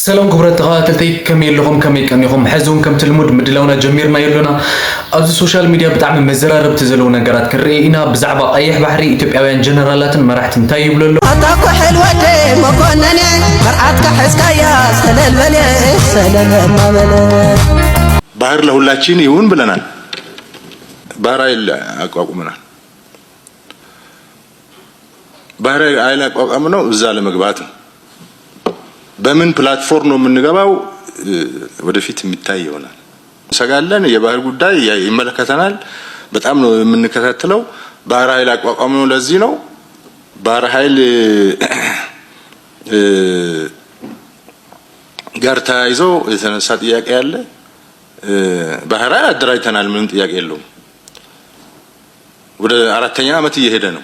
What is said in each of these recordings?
ሰላም ክቡራት ተኸታተልቲ፣ ከመይ ኣለኹም? ከመይ ቀኒኹም? ሕዚ እውን ከምቲ ልሙድ ምድላውና ጀሚርና የሎና። ኣብዚ ሶሻል ሚድያ ብጣዕሚ መዘራረብቲ ዘለዉ ነገራት ክንርኢ ኢና። ብዛዕባ ቀይሕ ባሕሪ ኢትዮጵያውያን ጀነራላትን መራሕትን እንታይ ይብሉ ኣለዉ? ኣታ ኩሕል ወደ መኮነን፣ መርዓትካ ሕዝካያ ሰለል በለ፣ ሰለል እናበለ። ባህር ለሁላችን ይሁን ብለናል። ባህር ኃይል አቋቁመናል። ባህር ኃይል አቋቋም ነው እዛ ለመግባት ነው። በምን ፕላትፎርም ነው የምንገባው? እ፣ ወደፊት የሚታይ ይሆናል። እንሰጋለን። የባህር ጉዳይ ያ-፣ ይመለከተናል። በጣም ነው የምንከታተለው። ባህር ኃይል አቋቋም ነው ለዚህ ነው። ባህር ኃይል፣ እ፣ ጋር ተያይዞ የተነሳ ጥያቄ አለ። እ፣ ባህር ኃይል አደራጅተናል፣ ምንም ጥያቄ የለውም። ወደ አራተኛ ዓመት እየሄደ ነው።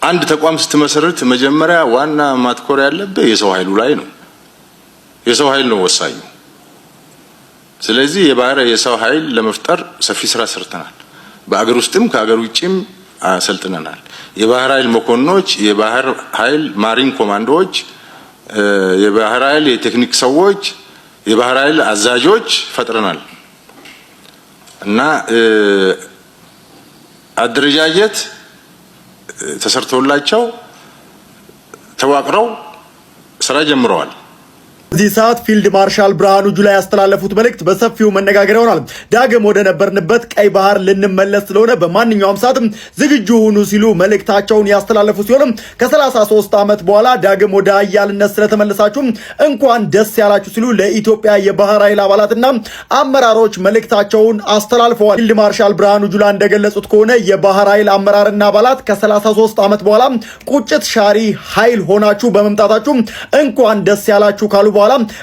አንድ ተቋም ስትመሰርት መጀመሪያ ዋና ማትኮር ያለብህ የሰው ኃይሉ ላይ ነው። የሰው ኃይል ነው ወሳኙ። ስለዚህ የባህር የሰው ኃይል ለመፍጠር ሰፊ ስራ ሰርተናል። በአገር ውስጥም ከአገር ውጭም አሰልጥነናል። የባህር ኃይል መኮንኖች፣ የባህር ኃይል ማሪን ኮማንዶዎች፣ እ፣ የባህር ኃይል የቴክኒክ ሰዎች፣ የባህር ኃይል አዛዦች ፈጥረናል። እና፣ እ፣ አደረጃጀት፣ እ፣ ተሰርቶላቸው ተዋቅረው ስራ ጀምረዋል። በዚህ ሰዓት ፊልድ ማርሻል ብርሃኑ ጁላ ያስተላለፉት መልእክት በሰፊው መነጋገሪያ ሆኗል። ዳግም ወደ ነበርንበት ቀይ ባህር ልንመለስ ስለሆነ በማንኛውም ሰዓት ዝግጁ ሁኑ ሲሉ መልእክታቸውን ያስተላለፉ ሲሆን ከ33 ዓመት በኋላ ዳግም ወደ ኃያልነት ስለተመለሳችሁ እንኳን ደስ ያላችሁ ሲሉ ለኢትዮጵያ የባህር ኃይል አባላትና አመራሮች መልእክታቸውን አስተላልፈዋል። ፊልድ ማርሻል ብርሃኑ ጁላ እንደገለጹት ከሆነ የባህር ኃይል አመራርና አባላት ከ33 ዓመት በኋላ ቁጭት ሻሪ ኃይል ሆናችሁ በመምጣታችሁ እንኳን ደስ ያላችሁ ካሉ በኋላ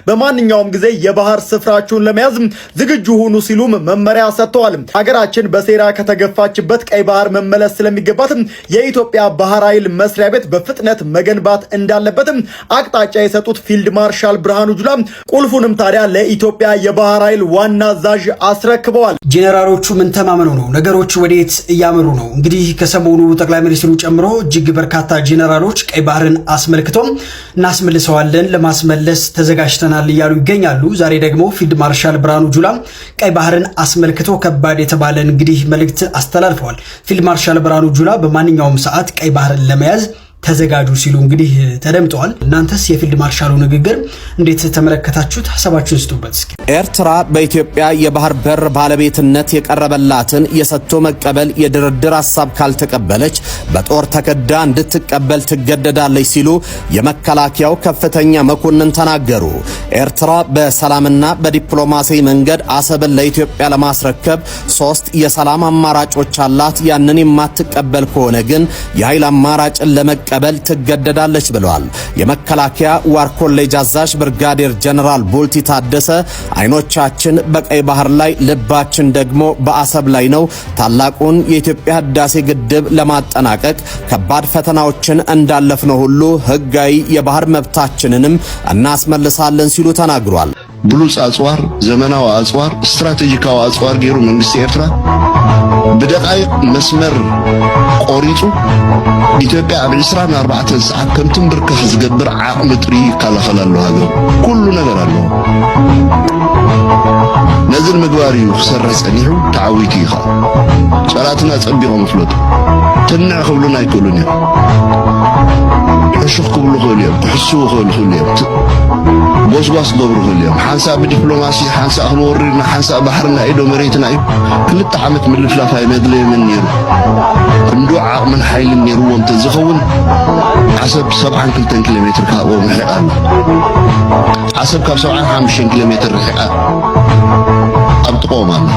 በማንኛውም ጊዜ የባህር ስፍራችሁን ለመያዝ ዝግጁ ሁኑ ሲሉም መመሪያ ሰጥተዋል። ሀገራችን በሴራ ከተገፋችበት ቀይ ባህር መመለስ ስለሚገባት የኢትዮጵያ ባህር ኃይል መስሪያ ቤት በፍጥነት መገንባት እንዳለበትም አቅጣጫ የሰጡት ፊልድ ማርሻል ብርሃኑ ጁላ ቁልፉንም ታዲያ ለኢትዮጵያ የባህር ኃይል ዋና አዛዥ አስረክበዋል። ጄኔራሎቹ ምን ተማምነው ነው? ነገሮች ወዴት እያመሩ ነው? እንግዲህ ከሰሞኑ ጠቅላይ ሚኒስትሩ ጨምሮ እጅግ በርካታ ጄኔራሎች ቀይ ባህርን አስመልክቶ እናስመልሰዋለን፣ ለማስመለስ ተዘጋጅተናል እያሉ ይገኛሉ። ዛሬ ደግሞ ፊልድ ማርሻል ብርሃኑ ጁላ ቀይ ባህርን አስመልክቶ ከባድ የተባለ እንግዲህ መልእክት አስተላልፈዋል። ፊልድ ማርሻል ብርሃኑ ጁላ በማንኛውም ሰዓት ቀይ ባህርን ለመያዝ ተዘጋጁ ሲሉ እንግዲህ ተደምጠዋል። እናንተስ የፊልድ ማርሻሉ ንግግር እንዴት ተመለከታችሁት? ሀሳባችሁን ስጡበት እስኪ። ኤርትራ በኢትዮጵያ የባህር በር ባለቤትነት የቀረበላትን የሰጥቶ መቀበል የድርድር ሐሳብ ካልተቀበለች በጦር ተከዳ እንድትቀበል ትገደዳለች ሲሉ የመከላከያው ከፍተኛ መኮንን ተናገሩ። ኤርትራ በሰላምና በዲፕሎማሲያዊ መንገድ አሰብን ለኢትዮጵያ ለማስረከብ ሶስት የሰላም አማራጮች አላት። ያንን የማትቀበል ከሆነ ግን የኃይል አማራጭን ለመቀበል ትገደዳለች ብለዋል። የመከላከያ ዋር ኮሌጅ አዛዥ ብርጋዴር ጀነራል ቡልቲ ታደሰ አይኖቻችን በቀይ ባህር ላይ፣ ልባችን ደግሞ በአሰብ ላይ ነው። ታላቁን የኢትዮጵያ ህዳሴ ግድብ ለማጠናቀቅ ከባድ ፈተናዎችን እንዳለፍነው ሁሉ ህጋዊ የባህር መብታችንንም እናስመልሳለን ሲሉ ተናግሯል። ብሉጽ ኣጽዋር፣ ዘመናዊ ኣጽዋር፣ ስትራቴጂካዊ ኣጽዋር ገይሩ መንግስቲ ኤርትራ ብደቃይቕ መስመር ቆሪጹ ኢትዮጵያ ኣብ ዕስራን ኣርባዕተን ሰዓት ከም ትንብርከኽ ዝገብር ዓቕሚ ጥርዩ ይከላኸል ኣሎ። ሃገር ኩሉ ነገር ኣለዎ። ነዚ ንምግባር እዩ ክሰርሕ ጸኒሑ፣ ተዓዊቱ እዩ ኸኣ። ጸላእትና ጸቢቖም ይፍለጡ። ትንዕ ክብሉና ኣይክእሉን እዮም። ሕሹኽ ክብሉ ይኽእሉ እዮም፣ ክሕስዉ ይኽእሉ፣ ይኽእሉ እዮም። ት-፣ ጎስጓስ ክገብሩ ይኽእሉ እዮም። ሓንሳእ ብዲፕሎማሲ፣ ሓንሳእ ክንወርር ኢና፣ ሓንሳእ ባሕርና እዩ ዶ መሬትና እዩ። ክልተ ዓመት ምልፍላፍ ኣይመድለየምን ነይሩ። ክንዱ ዓቕምን ሓይልን ነይርዎም ተዝኸውን፣ ዓሰብ ሰብዓን ክልተን ኪሎ ሜትር ካብኦም ርሒቓ ኣላ። ዓሰብ ካብ ሰብዓን ሓሙሽተን ኪሎ ሜትር ርሒቓ ኣብ ጥቕኦም ኣላ።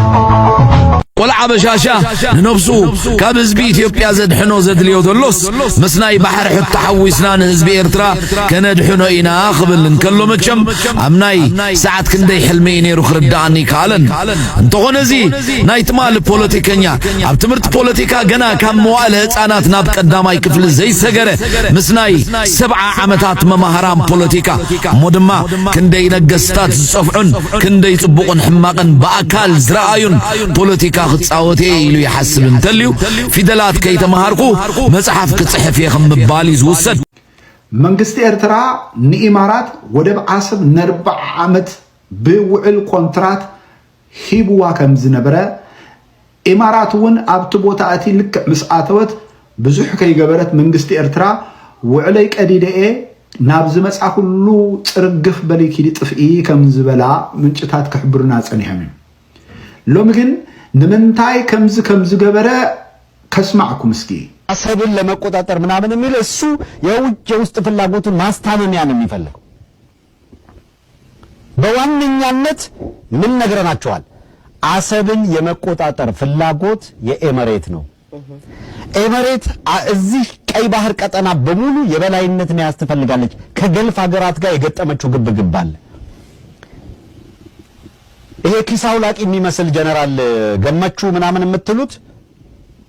ቆልዓ በሻሻ ንነብሱ ካብ ህዝቢ ኢትዮጵያ ዘድሕኖ ዘድልዮ ዘሎስ፣ ምስ ናይ ባሕሪ ሕቶ ተሓዊስና ንህዝቢ ኤርትራ ከነድሕኖ ኢና ክብል እንከሎ፣ መቸም ኣብ ናይ ሰዓት ክንደይ ሕልሚ እዩ ነይሩ ክርድኣኒ ይከኣለን። እንተኾነ፣ እዚ ናይ ትማሊ ፖለቲከኛ፣ ኣብ ትምህርቲ ፖለቲካ ገና ካብ መዋእለ ህጻናት ናብ ቀዳማይ ክፍሊ ዘይሰገረ፣ ምስ ናይ ሰብዓ ዓመታት መማህራን ፖለቲካ፣ እሞ ድማ ክንደይ ነገስታት ዝጸፍዑን ክንደይ ጽቡቕን ሕማቕን ብኣካል ዝረኣዩን ፖለቲካ ክጻወት እየ ኢሉ ይሓስብ እንተልዩ፣ ፊደላት ከይተመሃርኩ መጽሓፍ ክጽሕፍ እየ ከም ምባል እዩ ዝውሰድ። መንግስቲ ኤርትራ ንኢማራት ወደብ ዓሰብ ነርብዓ ዓመት ብውዕል ኮንትራት ሂብዋ ከም ዝነበረ፣ ኢማራት እውን ኣብቲ ቦታ እቲ ልክዕ ምስ ኣተወት ብዙሕ ከይገበረት መንግስቲ ኤርትራ ውዕለይ ቀዲደኤ ናብ ዝመጻ ኩሉ ጽርግፍ በሊ ኪዲ ጥፍኢ ከም ዝበላ ምንጭታት ክሕብሩና ጸኒሖም እዮም። ሎሚ ግን ንምንታይ ከምዚ ከም ዝገበረ ከስማዕኩም እስኪ። አሰብን ለመቆጣጠር ምናምን የሚል እሱ የውጭ የውስጥ ፍላጎቱን ማስታመሚያ ነው የሚፈልገው። በዋነኛነት ምን ነግረናቸዋል? አሰብን የመቆጣጠር ፍላጎት የኤመሬት ነው። ኤመሬት አ- እዚህ ቀይ ባህር ቀጠና በሙሉ የበላይነት መያዝ ትፈልጋለች። ከገልፍ ሀገራት ጋር የገጠመችው ግብግብ አለ። ይሄ ኪስ አውላቂ የሚመስል ጀነራል ገመቹ ምናምን የምትሉት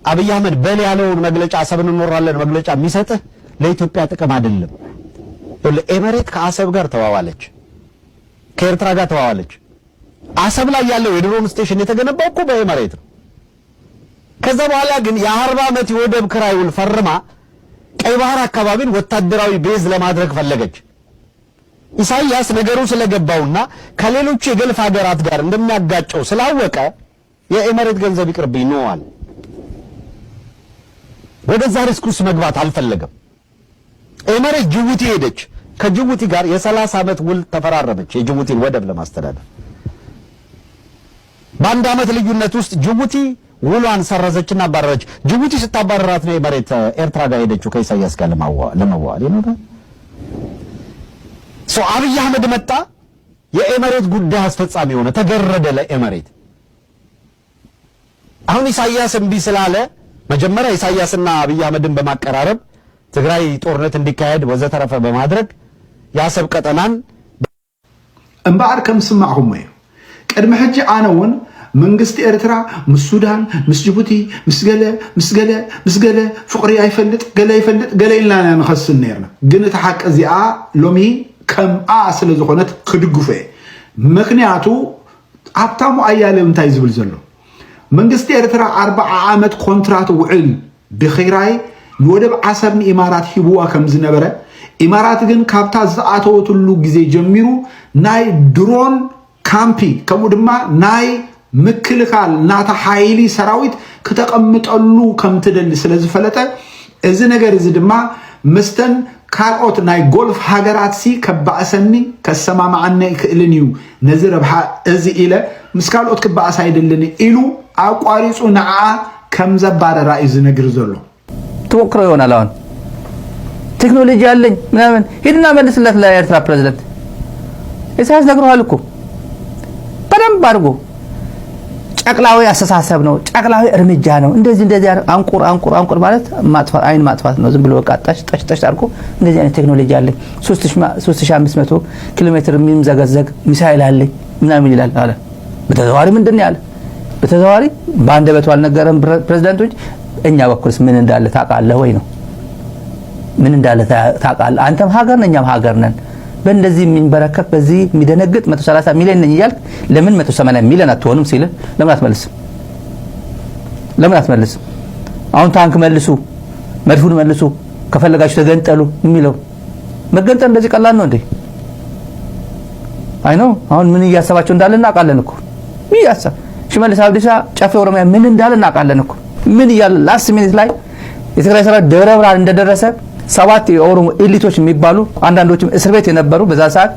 አብይ አህመድ በል ያለውን መግለጫ፣ አሰብን እንወራለን መግለጫ የሚሰጥህ ለኢትዮጵያ ጥቅም አይደለም። ይኸውልህ፣ ኤመሬት ከአሰብ ጋር ተዋዋለች፣ ከኤርትራ ጋር ተዋዋለች። አሰብ ላይ ያለው የድሮን ስቴሽን የተገነባው እኮ በኤመሬት ነው። ከዛ በኋላ ግን የአርባ ዓመት የወደብ ክራይ ውል ፈርማ ቀይ ባህር አካባቢን ወታደራዊ ቤዝ ለማድረግ ፈለገች። ኢሳያስ ነገሩ ስለገባውና ከሌሎቹ የገልፍ ሀገራት ጋር እንደሚያጋጨው ስላወቀ የኤመሬት ገንዘብ ይቅርብኝ ነው አለ። ወደዛ ሪስክ ውስጥ መግባት አልፈለገም። ኤመሬት ጅቡቲ ሄደች። ከጅቡቲ ጋር የ30 ዓመት ውል ተፈራረመች የጅቡቲን ወደብ ለማስተዳደር። በአንድ ዓመት ልዩነት ውስጥ ጅቡቲ ውሏን ሰረዘችና አባረረች። ጅቡቲ ስታባረራት ነው ኤመሬት ኤርትራ ጋር ሄደችው ከኢሳያስ ጋር ለማዋ- ለመዋዋል ነው። ሶ አብይ አህመድ መጣ፣ የኤመሬት ጉዳይ አስፈጻሚ ሆነ፣ ተገረደ ለኤመሬት። አሁን ኢሳያስ እምቢ ስላለ መጀመሪያ ኢሳያስና አብይ አህመድን በማቀራረብ ትግራይ ጦርነት እንዲካሄድ ወዘተረፈ በማድረግ የአሰብ ቀጠናን እምበኣር ከም ዝስማዕኹሞ እዩ። ቅድሚ ሕጂ ኣነ እውን መንግስቲ ኤርትራ ምስ ሱዳን፣ ምስ ጅቡቲ፣ ምስ ገለ ምስ ገለ ምስ ገለ ፍቕሪ ኣይፈልጥ፣ ገለ ኣይፈልጥ፣ ገለ ኢልና ኢና ንኸስን ነርና። ግን እቲ ሓቂ እዚኣ ሎሚ ከምኣ ስለ ዝኾነት ክድግፎ እየ። ምኽንያቱ ሃብታሙ ኣያሌው እንታይ ዝብል ዘሎ? መንግስቲ ኤርትራ ኣርብዓ ዓመት ኮንትራት ውዕል ብኺራይ ንወደብ ዓሰብ ንኢማራት ሂብዋ ከም ዝነበረ፣ ኢማራት ግን ካብታ ዝኣተወትሉ ግዜ ጀሚሩ ናይ ድሮን ካምፒ ከምኡ ድማ ናይ ምክልኻል ናታ ሓይሊ ሰራዊት ክተቐምጠሉ ከም ትደሊ ስለ ዝፈለጠ፣ እዚ ነገር እዚ ድማ ምስተን ካልኦት ናይ ጎልፍ ሃገራት ሲ ከባእሰኒ ከሰማማዓኒ ኣይክእልን እዩ፣ ነዚ ረብሓ እዚ ኢለ ምስ ካልኦት ክባኣስ ኣይደልን ኢሉ ኣቋሪፁ ንዓኣ ከም ዘባረራ እዩ ዝነግር ዘሎ። ትሞክረው ይሆናል። አሁን ቴክኖሎጂ አለኝ ምናምን ሂድና መልስለት ለኤርትራ ፕሬዝደንት ኢሳያስ ነግረዋል እኮ በደንብ አድርጎ። ጨቅላዊ አስተሳሰብ ነው፣ ጨቅላዊ እርምጃ ነው። እንደዚህ እንደዚህ አር- አንቁር አንቁር አንቁር ማለት ማጥፋት፣ አይን ማጥፋት ነው። ዝም ብሎ በቃ ጠሽ ጠሽ ጠሽ አድርጎ እንደዚህ አይነት ቴክኖሎጂ አለኝ፣ ሶስት ሺህ ማ- ሶስት ሺህ አምስት መቶ ኪሎ ሜትር የሚምዘገዘግ ሚሳይል አለኝ ምናምን ይላል አለ። በተዘዋዋሪ ምንድን ነው ያለ? በተዘዋዋሪ በአንደበቱ አልነገረም። ፕሬ- ፕሬዝዳንቶች እኛ በኩልስ ምን እንዳለ ታውቃለህ ወይ ነው? ምን እንዳለ ታ- ታውቃለህ? አንተም ሀገር ነህ፣ እኛም ሀገር ነን። በእንደዚህ የሚንበረከክ በዚህ የሚደነግጥ መቶ ሠላሳ ሚሊዮን ነኝ እያልክ ለምን መቶ ሰማንያ ሚሊዮን አትሆንም ሲል ለምን አትመልስም? ለምን አትመልስም? አሁን ታንክ መልሱ፣ መድፉን መልሱ፣ ከፈለጋችሁ ተገንጠሉ የሚለው መገንጠል እንደዚህ ቀላል ነው እንዴ? አይ ነው። አሁን ምን እያሰባቸው እንዳለ እናውቃለን እኮ። ምን እያሰብ ሽመልስ አብዲሳ ጨፌ ኦሮሚያ ምን እንዳለ እናውቃለን እኮ። ምን እያለ ላስት ሚኒት ላይ የትግራይ ሰራዊት ደብረ ብርሃን እንደደረሰ ሰባት የኦሮሞ ኤሊቶች የሚባሉ አንዳንዶችም እስር ቤት የነበሩ በዛ ሰዓት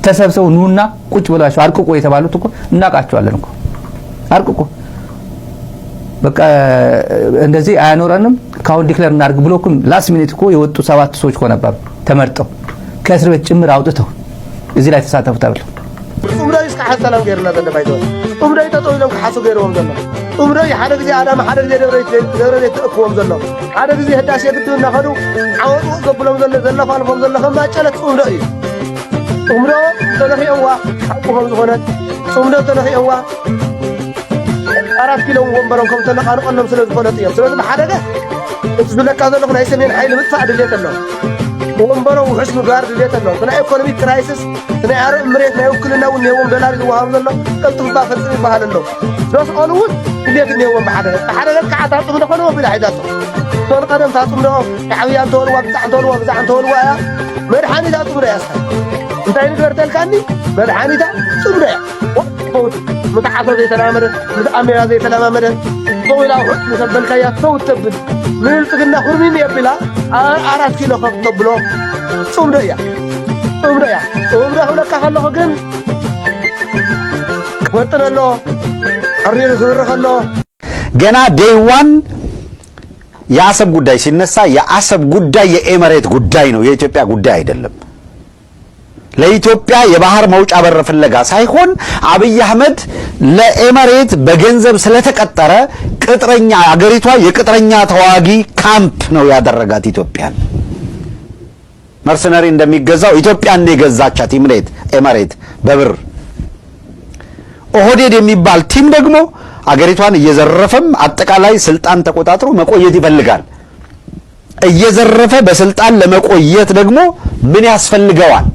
ተሰብስበው ኑና ቁጭ ብላችሁ አርቅቁ የተባሉት እኮ እናውቃቸዋለን እኮ። አርቅቁ በቃ እንደዚህ አያኖረንም ካሁን ዲክለር እናድርግ ብሎ እኮ ላስት ሚኒት እኮ የወጡ ሰባት ሰዎች እኮ ነበሩ ተመርጠው ከእስር ቤት ጭምር አውጥተው እዚህ ላይ ተሳተፉ ተብለው። ጥምዶ እዩ እስከ ሓሰላም ገይርና ዘሎ ባይቶ ጥምዶ እዩ ጠጠው ኢሎም ክሓሱ ገይርዎም ዘሎ ጥምዶ እዩ ሓደ ግዜ ኣዳማ ሓደ ግዜ ደብረ ዘይት ደብረ ዘይት ተእክዎም ዘሎ ሓደ ግዜ ህዳሴ ግድብ እናኸዱ ዓወጡ ዘብሎም ዘሎ ዘለፋልፎም ዘሎ ከም ማጨለት ጥምዶ እዩ ጥምዶ ተነኺኦዋ ሓቁ ከም ዝኾነት ጽምዶ ተነኺኦዋ ኣራት ኪሎ ወንበሮም ከም ተነቓንቐሎም ስለ ዝፈለጡ እዮም። ስለዚ ብሓደገ እቲ ዝብለካ ዘለኹ ናይ ሰሜን ሓይሊ ምጥፋእ ድሌት ኣሎ። ወንበሮም ውሑስ ምግባር ድሌት ኣሎ። እቲ ናይ ኢኮኖሚክ ክራይሲስ እቲ ናይ ኣረብ መሬት ናይ ውክልና እውን ነዎም ዶላር ዝወሃብ ዘሎ ቀልጥፍባ ፈጽም ይበሃል ኣሎ። ስለዚ ኦሉ እውን ድሌት እኒሄዎም ብሓደገ ብሓደገ ከዓ ታጥብ ዝኾነ ወቢላ ሒዛቶ ቶን ቀደም ታጽምዶ፣ ዓብያ እንተወልዋ፣ ብዛዕ እንተወልዋ፣ ብዛዕ እንተወልዋ እያ። መድሓኒታ ጽምዶ እያ። እንታይ ንግበር ተልካኒ? መድሓኒታ ጽምዶ እያ። ፈውት፣ ምስ ዓሶ ዘይተላመደ፣ ምስ ኣሜባ ዘይተለማመደ፣ ፈው ኢላ ውሑድ ምስ ኣበልካያ ፈውት ተብል። ንብልጽግና ኩርሚን የቢላ፣ ኣ-፣ ኣራት ኪሎ ከፍ ተብሎ ጽምዶ እያ። ጽምዶ እያ። ጽምዶ ክብለካ ከለኹ ግን ክወጥን ኣሎ፣ ኣሪሩ ክብርኽ ኣሎ። ገና day one የአሰብ ጉዳይ ሲነሳ የአሰብ ጉዳይ የኤመሬት ጉዳይ ነው፣ የኢትዮጵያ ጉዳይ አይደለም። ለኢትዮጵያ የባህር መውጫ በር ፍለጋ ሳይሆን አብይ አህመድ ለኤመሬት በገንዘብ ስለተቀጠረ ቅጥረኛ፣ አገሪቷ የቅጥረኛ ተዋጊ ካምፕ ነው ያደረጋት ኢትዮጵያን። መርሰነሪ እንደሚገዛው ኢትዮጵያን ነው የገዛቻት ኢምሬት፣ ኤመሬት በብር። ኦህዴድ የሚባል ቲም ደግሞ አገሪቷን እየዘረፈም አጠቃላይ ስልጣን ተቆጣጥሮ መቆየት ይፈልጋል። እየዘረፈ በስልጣን ለመቆየት ደግሞ ምን ያስፈልገዋል?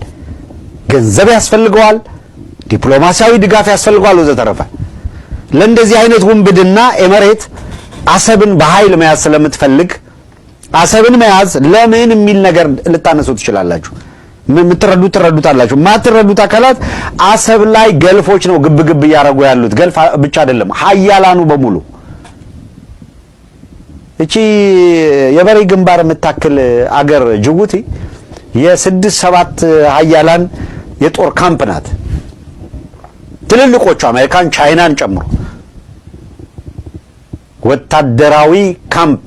ገንዘብ ያስፈልገዋል፣ ዲፕሎማሲያዊ ድጋፍ ያስፈልገዋል፣ ወዘተረፈ። ለእንደዚህ አይነት ውንብድና ኤመሬት አሰብን በኃይል መያዝ ስለምትፈልግ አሰብን መያዝ ለምን የሚል ነገር ልታነሱ ትችላላችሁ። ም-፣ የምትረዱት ትረዱታላችሁ። የማትረዱት አካላት አሰብ ላይ ገልፎች ነው ግብ ግብ እያደረጉ ያሉት። ገልፍ ብቻ አይደለም፣ ሀያላኑ በሙሉ። እቺ የበሬ ግንባር የምታክል አገር ጅቡቲ የስድስት ሰባት ሀያላን የጦር ካምፕ ናት። ትልልቆቹ አሜሪካን፣ ቻይናን ጨምሮ ወታደራዊ ካምፕ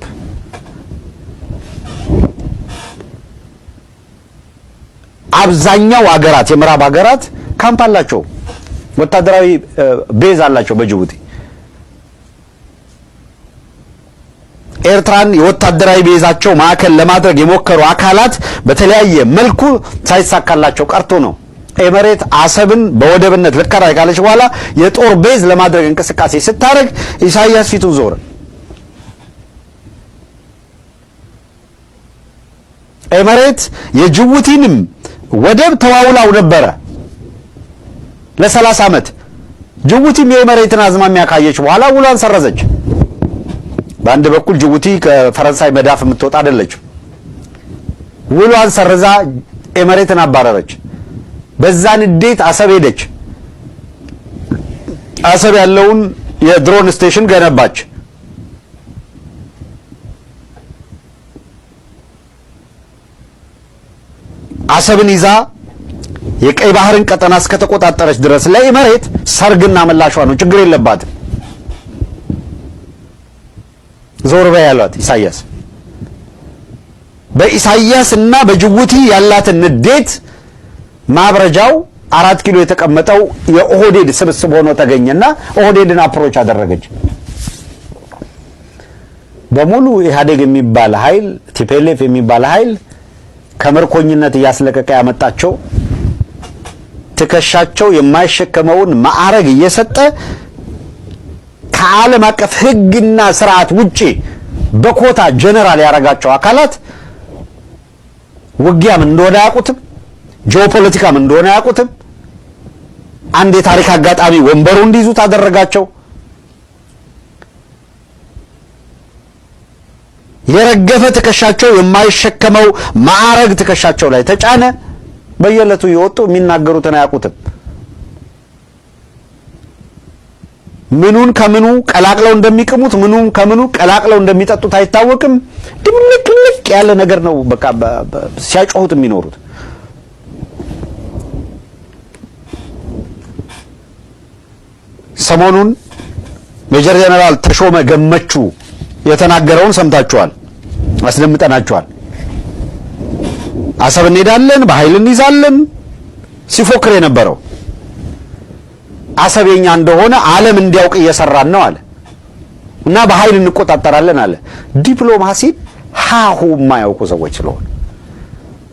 አብዛኛው አገራት፣ የምዕራብ ሀገራት ካምፕ አላቸው፣ ወታደራዊ፣ እ፣ ቤዝ አላቸው በጅቡቲ። ኤርትራን የወታደራዊ ቤዛቸው ማዕከል ለማድረግ የሞከሩ አካላት በተለያየ መልኩ ሳይሳካላቸው ቀርቶ ነው። ኤመሬት አሰብን በወደብነት ልከራይ ካለች በኋላ የጦር ቤዝ ለማድረግ እንቅስቃሴ ስታደርግ ኢሳያስ ፊቱን ዞረ። ኤመሬት የጅቡቲንም ወደብ ተዋውላው ነበረ ለሰላሳ ዓመት። ጅቡቲም የኤመሬትን አዝማሚያ ካየች በኋላ ውሏን ሰረዘች። በአንድ በኩል ጅቡቲ ከፈረንሳይ መዳፍ የምትወጣ አይደለችም። ውሏን ሰርዛ ኤመሬትን አባረረች። በዛ ንዴት አሰብ ሄደች። አሰብ ያለውን የድሮን ስቴሽን ገነባች። አሰብን ይዛ የቀይ ባህርን ቀጠና እስከተቆጣጠረች ድረስ ለኤመሬት ሰርግና ምላሿ ነው፣ ችግር የለባትም። ዞር በይ ያሏት ኢሳያስ። በኢሳያስ እና በጅቡቲ ያላትን ንዴት ማብረጃው አራት ኪሎ የተቀመጠው የኦህዴድ ስብስብ ሆኖ ተገኘና ኦህዴድን አፕሮች አደረገች። በሙሉ ኢህአዴግ የሚባል ኃይል፣ ቲፒኤልኤፍ የሚባል ኃይል ከምርኮኝነት እያስለቀቀ ያመጣቸው፣ ትከሻቸው የማይሸከመውን ማዕረግ እየሰጠ ከዓለም አቀፍ ሕግና ስርዓት ውጪ በኮታ ጀነራል ያረጋቸው አካላት ውጊያ ምን እንደሆነ አያውቁትም፣ ጂኦፖለቲካ ምን እንደሆነ አያውቁትም። አንድ የታሪክ አጋጣሚ ወንበሩ እንዲይዙ ታደረጋቸው። የረገፈ ትከሻቸው የማይሸከመው ማዕረግ ትከሻቸው ላይ ተጫነ። በየዕለቱ እየወጡ የሚናገሩትን አያውቁትም። ምኑን ከምኑ ቀላቅለው እንደሚቅሙት፣ ምኑን ከምኑ ቀላቅለው እንደሚጠጡት አይታወቅም። ድብልቅልቅ ያለ ነገር ነው። በቃ በ-፣ በ-፣ ሲያጮሁት የሚኖሩት። ሰሞኑን ሜጀር ጀነራል ተሾመ ገመቹ የተናገረውን ሰምታችኋል፣ አስደምጠናችኋል። አሰብ እንሄዳለን፣ በኃይል እንይዛለን ሲፎክር የነበረው፣ አሰብ የኛ እንደሆነ ዓለም እንዲያውቅ እየሰራን ነው አለ እና በኃይል እንቆጣጠራለን አለ። ዲፕሎማሲን ሀሁ የማያውቁ ሰዎች ስለሆኑ፣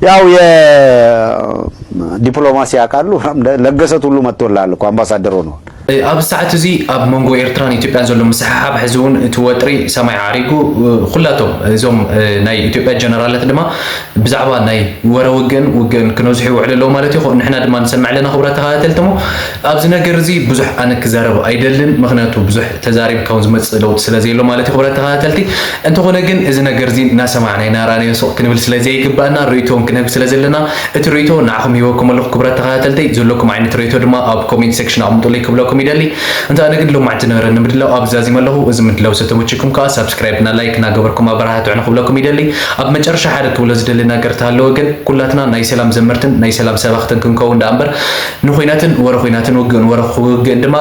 ያው የዲፕሎማሲ ያውቃሉ። ለገሰ ቱሉ መጥቶልሃል እኮ አምባሳደር ሆነዋል። ኣብ ሰዓት እዚ ኣብ መንጎ ኤርትራን ኢትዮጵያን ዘሎ ምስሕሓብ፣ ሕዚ እውን እቲ ወጥሪ ሰማይ ዓሪጉ፣ ኩላቶም እዞም ናይ ኢትዮጵያ ጀነራላት ድማ ብዛዕባ ናይ ወረ ውግእን ውግእን ክነዝሑ ይውዕሉ ኣለዉ ማለት እዩ። ንሕና ድማ ንሰምዕ ኣለና ክቡራት ተኸታተልቲ። እሞ ኣብዚ ነገር እዚ ብዙሕ ኣነ ክዛረብ ኣይደልን፣ ምኽንያቱ ብዙሕ ተዛሪብካ እውን ዝመፅእ ለውጢ ስለ ዘየሎ ማለት እዩ። ክቡራት ተኸታተልቲ፣ እንተኾነ ግን እዚ ነገር እዚ እናሰማዕና እናረኣናዮ ስቕ ክንብል ስለ ዘይግባኣና ርእይቶ እውን ክንህብ ስለ ዘለና እቲ ርእይቶ ንዓኹም ሂበኩም ኣለኹ። ክቡራት ተኸታተልቲ፣ ዘለኩም ዓይነት ርእይቶ ድማ ኣብ ኮሜንት ሴክሽን ኣቕምጡለይ ክብለኩም ይደሊ። እንተ ኣነ ግን ሎማዕቲ ዝነበረኒ ምድላው ኣብዚ ዛዚመ ኣለኹ። እዚ ምድላው ዝተመቸኩም ከዓ ሳብስክራይብ እና ላይክ እናገበርኩም ኣበረታትዑኒ ክብለኩም ይደሊ። ኣብ መጨረሻ ሓደ ክብሎ ዝደሊ ነገር እንተሃለወ ግን ኩላትና ናይ ሰላም ዘመርትን ናይ ሰላም ሰባኽትን ክንከውን ደኣ እምበር ንኹናትን ወረ ኹናትን ውግእን ወረ ውግእን ድማ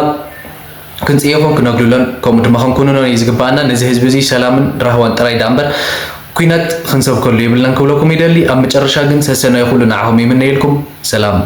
ክንጽየፎን ክነግልሎን ከምኡ ድማ ክንኩንኖን እዩ ዝግባኣና። ነዚ ህዝቢ እዚ ሰላምን ራህዋን ጥራይ ደኣ እምበር ኲናት ክንሰብከሉ የብልናን ክብለኩም ይደሊ። ኣብ መጨረሻ ግን ሰሰናዩ ኩሉ ንዓኹም ይምነየልኩም። ሰላም።